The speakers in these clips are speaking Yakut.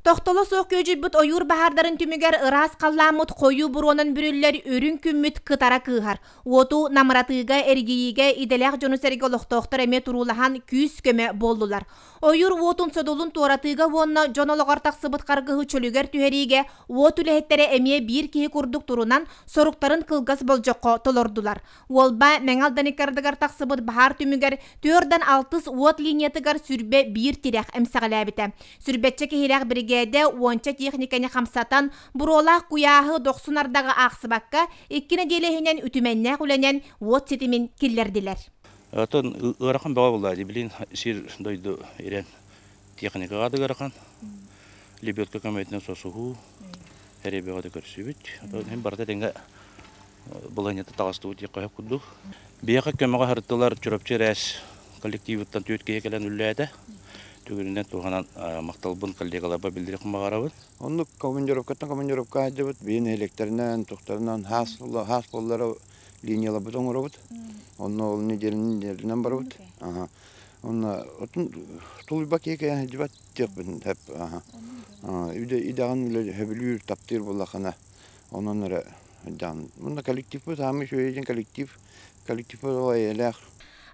Тохтоло суох күөдьүйбүт ойуур баһаардарын түмүгэр ыраас халлааммыт хойуу буруонан бүрүллэр үрүҥ күммүт кытара кыыһар. Уоту намыратыыга, эргийиигэ идэлээх дьону-сэргэ олохтоохтор эмиэ туруулаһан күүс-көмө буоллулар. Ойуур уотун содулун туоратыыга уонна дьон олоҕор тахсыбыт харгыһы чөлүгэр түһэриигэ уот үлэһиттэрэ эмиэ биир киһи курдук турунан соруктарын кылгас болдьоххо толордулар. Уолба Мэҥэ Алдан иккардыгар тахсыбыт баһаар түмүгэр түөртэн алтыс уот линиятыгар сүрбэ биир тирэх эмсэҕэлээбитэ. Сүрбэччэ киһилээх биригээдэ уонча техниканы хамсатан, буруолаах куйааһы дохсун ардаҕы аахсыбакка, икки нэдиэлэ иһинэн үтүмэннээх үлэнэн уот ситимин киллэрдилэр. Оттон ыарахан бөҕө буолла билин сир дойду ирэн техникаҕа да ыарахан лебедка көмөтүнэн сосуһуу эрэ бөҕө да көрсүбүт. Оттон барыта тэҥҥэ былаһынньата таҕыстыбыт диэххэ сөп курдук. Биһиэхэ көмөҕө сырыттылар Чурапчы РЭС коллективыттан түөрт киһи кэлэн үллээтэ. Түгүнүнэн туһанан махталбын коллегаларбар биллэриэхпин баҕарабын. Оннук командировкаттан командировка сылдьабыт. Биһи нэһилиэктэринэн, тухтарынан хаас хаас буоллара линияларбыт оҥоробут. Онно ол неделянан неделянан барабыт. Онно отун тулуйбат киһи кэлэн сылдьыбат диэхпин сөп. Идэҕин сөбүлүүр, таптыыр буоллаххына, онон эрэ Мунна коллективпыт саамай үчүгэй диэн коллектив, коллективпыт ол эйэлээх.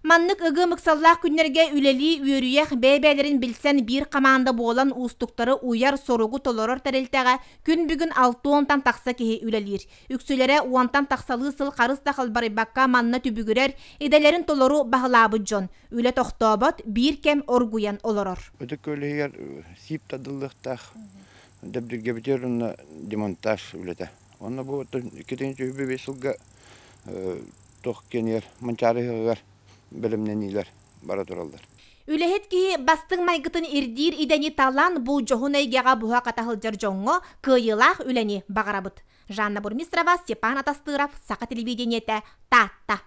Маннык ыгым ыксаллаах күннэргэ үлэлии үөрүйэх бэйэ-бэйэлэрин билсэн биир хамаанда буолан уустуктары уйар соругу толорор тэрилтэҕэ күн бүгүн алта уонтан тахса киһи үлэлиир. Үксүлэрэ уонтан тахсалыы сыл харыс да халбарыйбакка манна түбүгүрэр, идэлэрин толору баһылаабыт дьон. Үлэ тохтообот, биир кэм оргуйан олорор. Ытык Күөл иһигэр сиип тардыллыахтаах, Дэбдиргэбитигэр уонна демонтаж үлэтэ. Онно бу 2025 сылга туох киэнигэр Манчаары ыһыаҕыгар бэлэмнэниилэр бара тураллар. Үлэһит киһи бастыҥ майгытын ирдиир идэни талан бу дьоһун эйгэҕэ буһа-хата сылдьар дьоҥҥо кыайыылаах үлэни баҕарабыт. Жанна Бурмистрова, Степан Атастыров, Саха телевидениетэ, Таатта.